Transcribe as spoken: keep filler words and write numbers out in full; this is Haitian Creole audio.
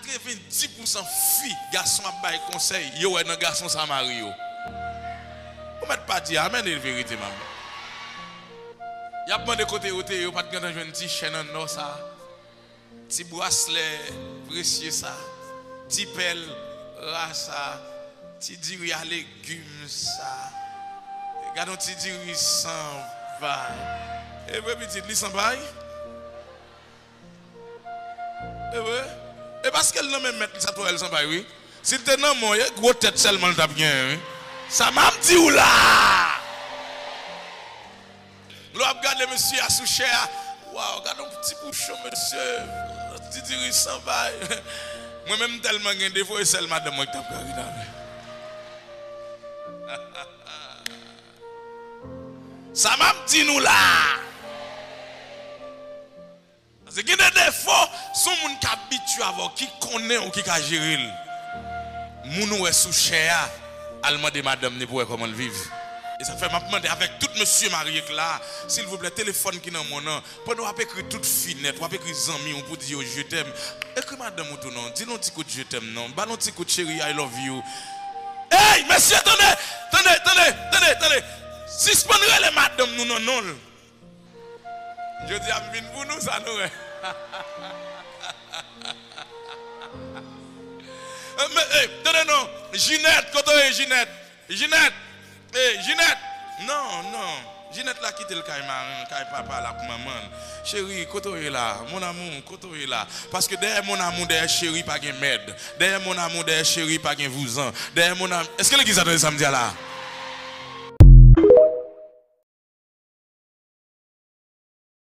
Katrevendi pousan fi gason ap bay konsèy, yo wè nan gason sa mari yo. Ou mèt pa di amèn, e verite, manman. Y ap mande kote yo te ye, yo pa t gentan jwenn ti chèn an nò sa, ti braslè presye sa, ti pèl ra sa, ti diri a legim sa. Gade yon ti diri san pay. E vre, pitit, li san pay? E vre? E paske l nan men mèt li, sa t wè l san pay, wi. Si l te nan men w, e gwo tèt sèlman l t ap genyen, wi. Sa m ap di w la! Lè w ap gade mesye a sou chè a, waw, gade yon ti bouchon, mesye. Ti diri san pay. Mwen menm, m tèlman gen defo, e sèl madanm mwen ki t ap ka ri nan men. Sa m ap di nou la! Paske gen de defo, se yon moun k abitye avè w, ki konnen w, ki ka jere l. Moun ou wè sou chè a, al mande madanm ni pou wè kòman l viv. E sa fè m ap mande avèk tout mesye marye k la, silvouplè, telefòn ki nan men w nan, pandan w ap ekri tout fi nèt, w ap ekri zanmi w pou di yo je t'aime, ekri madanm ou tou non, di l yon ti kout je t'aime non, ba l yon ti kout cheri, I love you. Ey, mesye, tande, tande, tande, tande, tande. Sispann rele madanm nou nan non l. Jodi a m vin pou nou, sa nou wè. Men, ey, tande non. Jinèt, kote w ye, Jinèt? Jinèt! Ey, Jinèt! Non, non. Jinèt la kite l kay marenn, kay papa l ak manman l. Cheri, kote w ye la? Mon amour, kote w ye la? Paske dèyè mon amour, dèyè cheri, pa gen mèd. Dèyè mon amour, dèyè cheri, pa gen vouzan. Dèyè mon am-, èske legliz la tande sa m di a la?